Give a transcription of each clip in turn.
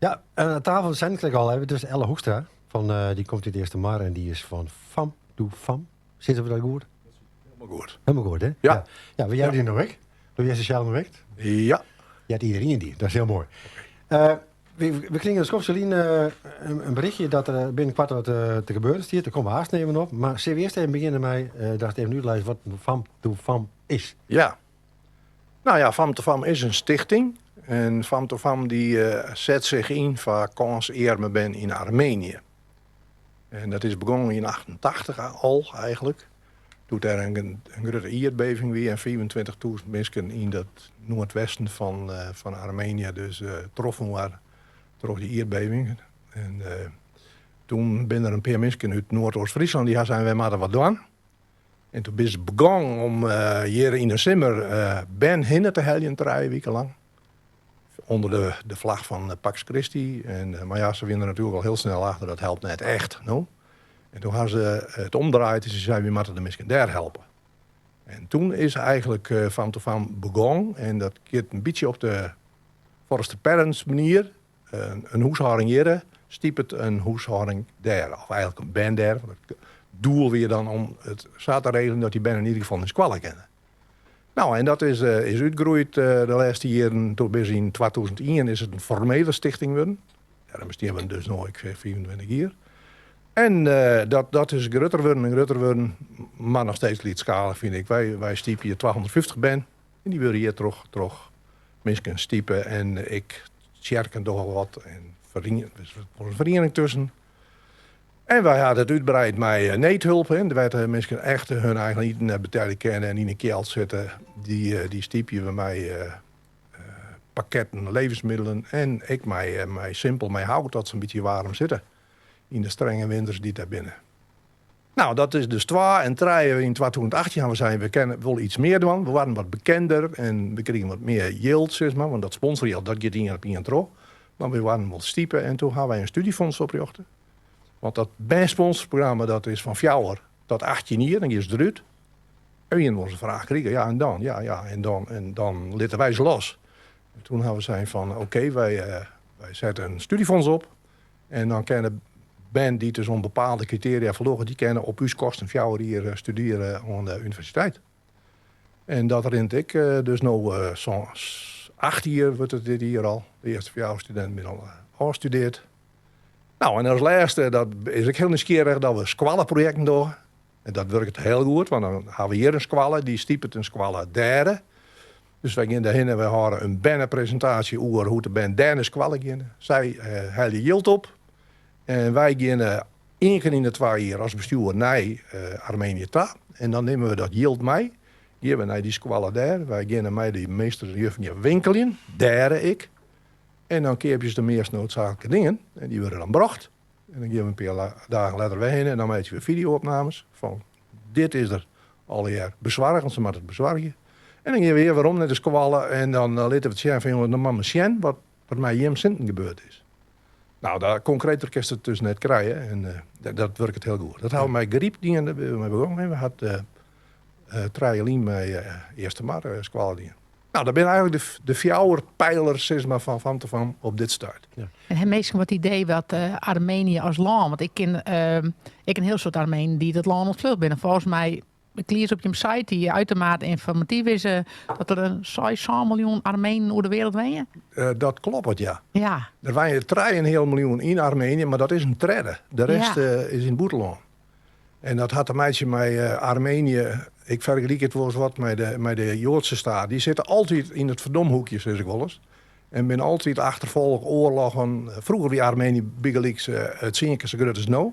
Ja, en aan tafel zijn ik al even. Dus Elle Hoekstra, van, die komt uit Eastermar en die is van Fam to Fam. Sizze we dat goed? Helemaal goed. Helemaal goed, hè? Ja. Ja, ja we jij die nog weg? Doe jij sociaal nog weg? Ja. Ja, iedereen die. Dat is heel mooi. We kregen een skofselien een berichtje dat er binnenkort wat te gebeuren staat. Daar komen we haast even op. Maar zullen we eerst even beginnen met dat even uitleggen wat Fam to Fam is? Ja. Nou ja, Fam to Fam is een stichting. En Fam to Fam die zet zich in voor kansearmen ben in Armenië. En dat is begonnen in 88 al eigenlijk. Toen er een grote aardbeving wie en 25.000 mensen in dat noordwesten van Armenië dus troffen waren door die aardbeving. En toen ben er een paar mensen uit Noordoost-Friesland die zijn wij maar wat doen. En toen is het begonnen om hier in de simmer Ben hinnen te helpen 3 weken lang. Onder de vlag van Pax Christi. En, maar ja, ze winnen natuurlijk al heel snel achter, dat helpt net echt. No? En toen hadden ze het omdraaid en ze zeiden, we moeten de mensen daar helpen. En toen is eigenlijk Fam to Fam begonnen. En dat keert een beetje op de Foster Parents manier. Een huishouding hier, stiepet een huishouding daar. Of eigenlijk een band daar. Want het doel weer dan om het zaad te regelen dat die band in ieder geval een squallen kennen. Nou, en dat is uitgegroeid de laatste jaren. Toen is in 2001 is het een formele stichting geworden. Ja, dan bestaan we dus nog, ik zeg 24 jaar. En dat is groter worden en groter worden, maar nog steeds lytsskalich vind ik. Wij stiepen hier 250 ben en die willen hier terug mensen stiepen. En ik tsjerken toch wel wat en er is een vereniging tussen. En wij hadden het uitbreid met needhulp. Hè. Er werden mensen echt hun eigen niet betalen kennen en in een keld zitten. Die stiep je bij mij pakketten levensmiddelen. En ik mij simpel mij houd dat ze een beetje warm zitten. In de strenge winters die daar binnen. Nou, dat is dus 2 en 3. In 2018 gaan we zijn, we kennen wel iets meer doen. We waren wat bekender en we kregen wat meer yield, zeg maar. Want dat sponsorgeld, dat gaat in op in tro. Maar we waren wat stiepen en toen gaan wij een studiefonds oprichten. Want dat sponsorprogramma, dat is van 4 tot 18 jaar, dan is het eruit. En we onze vraag kregen, ja en dan, ja, ja, en dan lieten wij ze los. En toen hebben we zijn van, oké, wij zetten een studiefonds op. En dan kennen band die dus om bepaalde criteria verloren, die kennen op uw kosten 4 jaar studeren aan de universiteit. En dat rent ik dus nu zo'n 8 jaar wordt het dit jaar al. De eerste 4 jaar student ben al afgestudeerd. Nou, en als laatste, dat is ik heel nieuwsgierig dat we squallenprojecten doen. En dat werkt heel goed, want dan hebben we hier een squallen, die stiepet een squallen derde. Dus wij gaan daarheen en we houden een bannerpresentatie over hoe de band derde squallen gaan. Zij halen yield op. En wij gaan 1 keer in de 2 jaar als bestuur naar Armenië ta. En dan nemen we dat yield mee. Hier hebben we naar die squallen daar. Wij gaan met die meester en juf winkelen. Daar ik. En dan keer je de meest noodzakelijke dingen. En die worden dan bracht. En dan gaan we een paar dagen later weg heen. En dan maak je weer video-opnames van dit is er al jaar bezorgd, want ze moeten het bezorgen. En dan gaan we weer waarom naar de squallen. En dan laten we het zien van, jongen, de mama zien wat mij hier in Sinten gebeurd is. Nou, daar concreter kun je het dus net krijgen. En dat werkt heel goed. Dat houden wij griep die we mee begonnen. We hadden trialien bij Eerste Mar squallen die. Nou, dat ben eigenlijk de vier pijlers, zeg maar, van Fam to Fam op dit start. En heb meestal wat idee wat Armenië als land, want ik ken heel soort Armenen die dat land ontvlucht binnen. Volgens mij, ik lees op je site die uitermate informatief is, dat er een 6 miljoen Armenen over de wereld wonen. Dat klopt, ja. Er waren 3,5 miljoen in Armenië, maar dat is een tredde. De rest, is in Boeteland. En dat had een meisje met Armenië. Ik vergelijk het wel eens wat met de Joodse staat. Die zitten altijd in het verdomhoekje, zeg ik wel eens. En ben altijd achtervolg, oorlogen. Vroeger wie Armenië bigeliks het zinken zo groot als nou.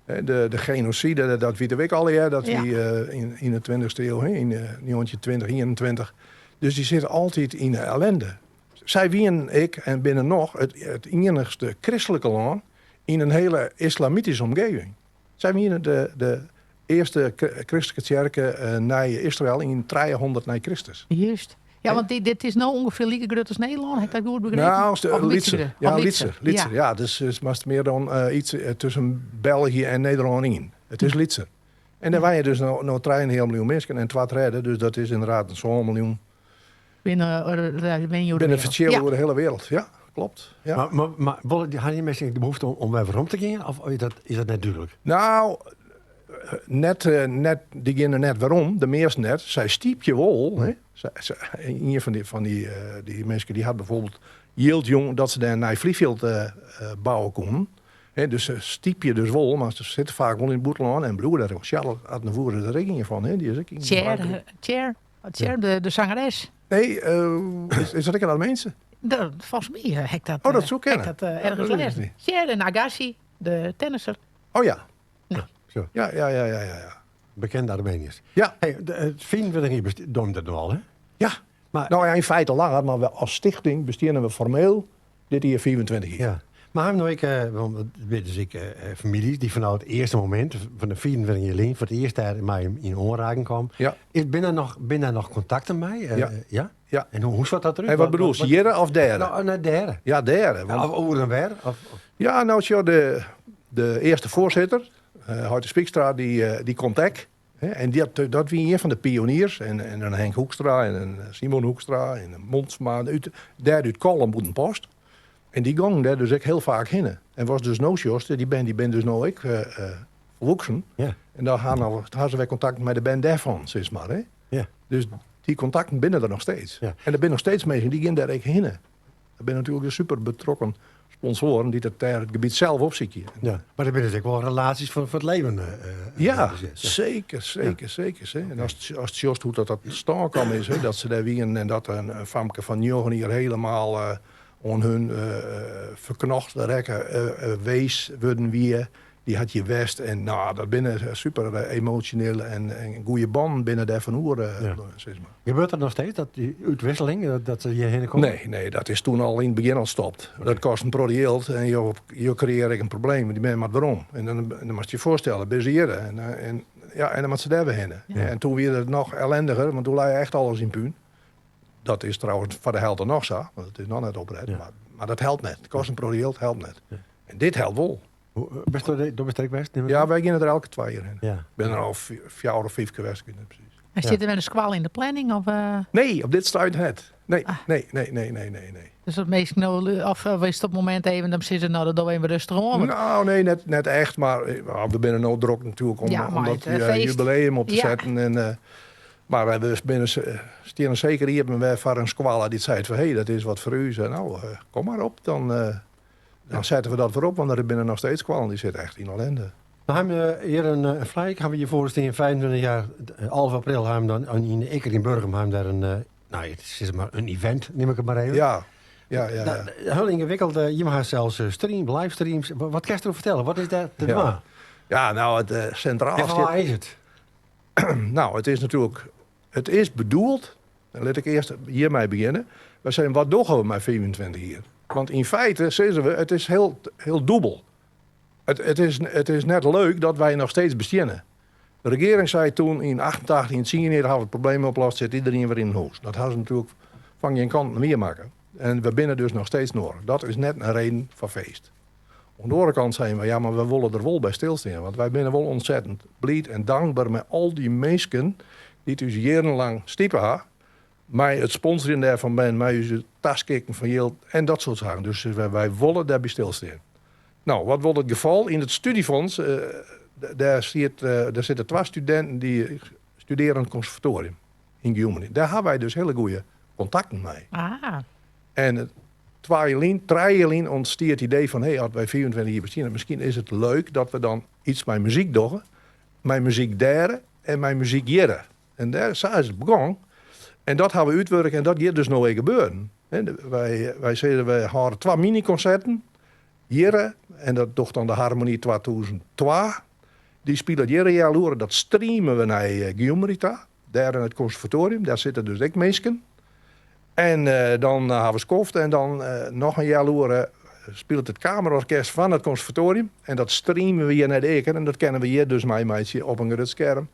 Hè, de genocide, dat weten we al, ja, dat die in de 20e eeuw, hè, in 1920, 21. Dus die zitten altijd in de ellende. Zij wien ik en binnen nog het enigste christelijke land in een hele islamitische omgeving. Zij wien de eerste christelijke kerken naar Israël in 300 na Christus. Juist. Ja, want dit is nou ongeveer lieke groot als Nederland, heb ik dat goed begrepen? Nou, als de, Of een Lietse. beetje Ja, Of Lietse, Lietse. Lietse. Ja. Ja, dus is maar meer dan iets tussen België en Nederland in. Het is Lietse. En daar waren dus nou 3,5 miljoen mensen en 2 redden, dus dat is inderdaad een zo'n miljoen. Binnen binnen de Binnen wereld. verschil over de hele wereld, ja. klopt. Ja. Mar, mar, mar wolle dy, ha dy minsken ek de behoefte om, om wer werom te gean? Of is dat, is dat net dúdlik? Nou, net, net, dy geane net werom, de measten net. Sy stypje wol. Hè. Sy, sy, ien fan dy, fan dy, dy minsken dy hat bijvoorbeeld jild jûn dat se dêr in nij vliegveld bouwe koenen. Hè, dus se stypje dus wol, mar se sitte faak wol yn it bûtenlân en bliuwe dêr. Charles Aznavour is der ek ien fan, hè? Dy is ek yn Cher, Cher, Cher de, de zangeres. Nee, is, is dat ek in Armeense? Dat, volgens mij heb ik dat, Oh, dat soe heb ik kinne. dat ergens Dat weet ik gelezen. niet. Cher en Agassi, de tennisser. Oh ja. Nou. Zo. Ja, ja, ja, ja, ja, ja. Bekende Armeniërs. Ja. Hey, de, het 24 jaar bestaat dat nu al, hè? Ja. Maar- nou ja, in feite langer, maar we als stichting bestean we formeel dit jaar 24 jaar. Ja. Maar hebben nou ik, want het weet dus ik, families die vanuit het eerste moment, van de 24 jaar geleden, voor het eerst daar in mij in aanraking kwam. Ja. Is, ben er nog, ben daar nog contacten mee? Ja. Ja? Ja. En hoe zat dat eruit? En wat bedoel je, hier of derde? Nou, naar derde. Ja, derde. Want, Of over en weer? Of, of- ja, nou, tjoh, de eerste voorzitter, Hoyte Spiekstra, die komt ook. Hè, en dat wie een van de pioniers. En een Henk Hoekstra en een Simon Hoekstra en een Montsma. Uit, daar uit Kolm moet een post. En die gong daar dus ook heel vaak heen. En was dus no Jost, die ben dus nou ik volwassen. Ja. En daar gaan al, daar hadden ze weer contact met de band daarvan, zeg maar. Hè? Ja. Dus die contacten binnen er nog steeds. Ja. En er zijn nog steeds mensen die gaan daar ook heen. Dat zijn natuurlijk de super betrokken sponsoren die dat daar het gebied zelf opzoeken. Ja. Maar er zijn dus ook wel relaties voor het leven. Ja, dus, ja. zeker, zeker, zeker. hè. En als het just hoe dat staan kan is, hè, dat ze daar wien en dat een famke van Johan hier helemaal on hun verknocht rekken wees worden wie, die had je west. En nou, dat binnen super emotionele en goede band binnen daar van oer zeg maar. Gebeurt dat nog steeds, dat die uitwisseling, dat ze hierheen komen? Nee, nee, dat is toen al in het begin al gestopt. Dat kost een prodiëlt en je creëert een probleem. Die mensen maar waarom? En dan moet je je voorstellen, bezeren. En dan moet ze daar weer heen. En toen werd het nog ellendiger, want toen lei je echt alles in puin. Dat is trouwens voor de helft nog zo, want het is nog net opred. Maar dat helpt net. Het kost een prodiëlt, helpt net. En dit helpt wel. Hoe best door de, door de best, neem ik Ja, aan? wij gingen er elke 2 jaar heen. Ja. Ik ben er al 4 of 5 keer geweest, ik weet niet precies. En zit er met een squal in de planning? Of? Nee, op dit stuit het. Nee, nee, nee, nee, nee, nee, nee. Dus dat meest nou, of is het op het moment even, dan zitten nou, dat doen we even rustig om. Want Nou, nee, net echt. Maar we zijn nou druk natuurlijk Ja, om maar dat, het feest. jubileum op te Ja. zetten. En maar we binnen stieren zeker hier hebben wij voor een squala die zei van, hé, hey, dat is wat voor u. Zei, nou, kom maar op, dan zetten we dat weer op, want er binnen nog steeds squalen. Die zit echt in ellende. We hebben hier een flyer, gaan we hier voor in 25 jaar, half april, hebben we dan in de Ikker in Burgum, hebben we daar een nou, het is maar een event, neem ik het maar even. Ja, ja, ja, ja. Nou, heel ingewikkeld, je mag zelfs stream, livestreams. Wat kan je erover vertellen? Wat is daar te doen? Ja, nou, het centraal En zit waar is het? Nou, het is natuurlijk, het is bedoeld, dan laat ik eerst hiermee beginnen. We zijn, wat doen we met 24 hier? Want in feite, zeggen we, het is heel, heel dubbel. Het is net leuk dat wij nog steeds bestinnen. De regering zei toen in 88, in het zien hadden we het probleem opgelost, zit iedereen weer in het huis. Dat hadden ze natuurlijk van geen kant meer maken. En we binnen dus nog steeds nodig. Dat is net een reden van feest. Aan de andere kant zijn we, ja, maar we willen er wel bij stilstaan. Want wij zijn wel ontzettend blij en dankbaar met al die mensen die dus jarenlang stiepen hebben. Mij het sponsoren daarvan ben, mij het taskikken van Jilt en dat soort zaken. Dus wij willen daarbij stilstaan. Nou, wat wordt het geval? In het studiefonds, daar zitten 2 studenten die studeren aan het conservatorium in Germany. Daar hebben wij dus hele goede contacten mee. En het 2 jaar lien, 3 jaar lien ontstiert het idee van, hey, als wij 24 jaar bestaan, misschien is het leuk dat we dan iets met muziek doen. Mijn muziek daar en mijn muziek hier. En daar is het begonnen. En dat gaan we uitwerken en dat gaat dus nog even gebeuren. Hè, wij zeiden, we houden 2 mini-concerten hier, en dat doet dan de Harmonie 2002. Die spelen hier jaar loeren, dat streamen we naar Gyumrita, daar in het conservatorium. Daar zitten dus ook mensen. En dan hebben we skoft en dan nog een jaar loeren speelt het kamerorkest van het conservatorium. En dat streamen we hier naar de Eker. En dat kennen we hier dus mijn meisje op een groot scherm.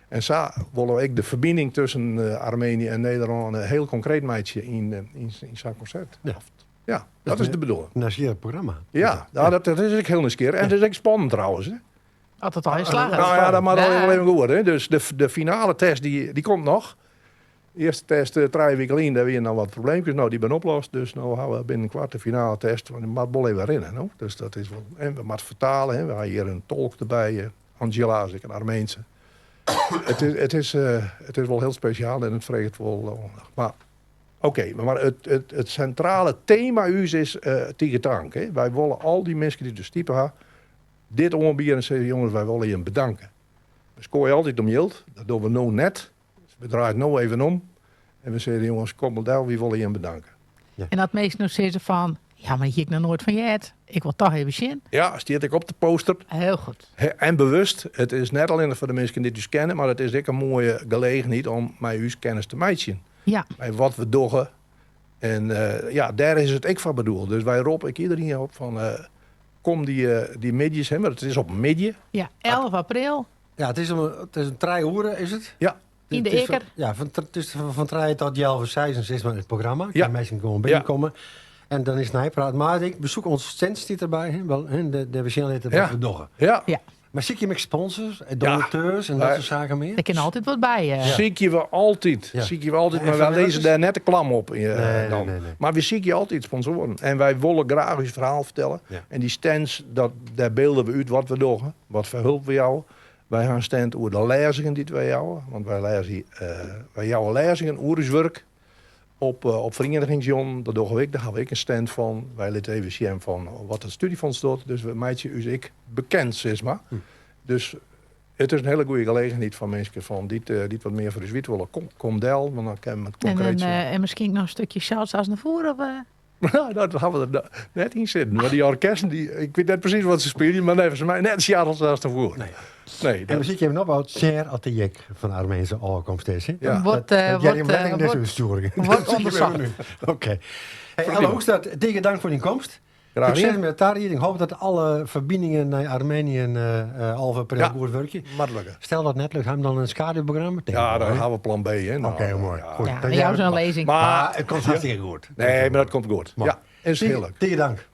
En zo willen we ook de verbinding tussen Armenië en Nederland heel concreet meisje in zo'n concert. Ja, dat is de bedoeling. Een nieuwsgierig programma. Ja, nou, dat is ook heel nieuwsgierig. En het is ook spannend trouwens. Hè. Altijd al in slagen. Nou ja, dat mag al even goed. Hè. Dus de finale test die komt nog. Earste test 3 wiken lyn, dêr wiene noch wat probleemkes. No, dy binne oplost, dus no ha we binnenkoart de finale test. Want it moat wol even rinne, no. Dus dat is wol. En we moatte fertale, hè. We ha hjir in tolk derby, Angela is ek in Armeense. It is wol hiel spesjaal en it freget wol oandacht. Mar oké, mar it sintrale tema ús is tige tank. Hè. Wy wolle al dy minsken dy't ús stipe ha, dit oanbiede en sizze, jonges, wy wolle jim bedanke. We skoaie altyd om jild, dat dogge we no net. Dus we draaie it no even om en we sizze, jonges, kom mar del, wy wolle jim bedanke. Ja. En as minsken no sizze fan, ja, mar hjir hie ik noch noait fan heard, ik wol toch even sjen. Ja, stiet ek op de poster. Hiel goed. En bewust, it is net allinnich foar de minsken dy't ús kenne, mar it is ek in moaie gelegenheid om mei ús kennis te meitsjen. Ja. Mei wat we dogge. En ja, dêr is it ek foar bedoeld. Dus wy roppe ek iderien op fan, kom dy middeis, hè, want it is op in middei. Ja, 11 april. Ja, it is om 3 oere, is it? Ja. Yn de Ikker. Ja, it is fan 3 tot healwei seis is mar it programma. Ja. Kinne minsken gewoan binnenkomme. En dan is neipraat. Mar ik besoek ons stand stiet derby, hè, wel, hè, dêr we sjen litte wat we dogge. Ja. Ja. Mar sykje jim ek sponsors en donateurs en dat soart saken mear? Der kin altyd wat by. Sykje we altyd. Ja. Sykje we altyd, En mar wy vrijwilligers? lizze dêr net de klam op, Nee, dan. nee, nee. Mar wy sykje altyd sponsoaren. En wy wolle graach ús ferhaal fertelle. Ja. En dy stands, dêr bylde we út wat we dogge, wat foar help we jouwe. Wy ha in stand oer de lêzingen dy't wy jouwe. Want wy jouwe lêzingen oer ús wurk op ferienigingsjûnen. Dat dogge we ek, dêr ha we ek in stand fan. Wy litte even sjen fan wat it studiefonds docht. Dus we meitsje ús ek bekend, sis mar. Dus it is in hiele goede gelegenheid foar minsken fan dy't wat mear foar ús witte wolle. Kom del, want dan kinne we it En konkreet sjen. miskien noch in stikje Charles Aznavour? Of? Nou, dat ha we der net yn sitten. Want dy orkesten, ik wit net presys wat se spylje, mar neffens my net Charles Aznavour. Nee. Nee, En dat we zitten even op oud Cher at de Jek van Armeense afkomst is, hè? Ja. Wordt, Dat jij hem letterlijk net zo sturen. wordt Dat zie ik onderzocht. even nu. Oké. Hey, Prima. Alle Hoekstra, dikke dank voor die komst. Graag Succes gedaan. met de taartering. Ik hoop dat alle verbindingen naar Armenië en halve april Ja. goed werken. Maar lukken. Stel dat net lukt, hebben we dan een schaduwprogramma? Denk Ja, ik wel, dan hè? gaan we plan B. Hè. Nou, Oké, mooi. ja. Goed. Ja, Dan en jou jij- zo'n lezing. Maar Maar het komt hartstikke goed. Nee, maar dat komt goed. Mooi. Ja, is heel leuk. Dikke dank.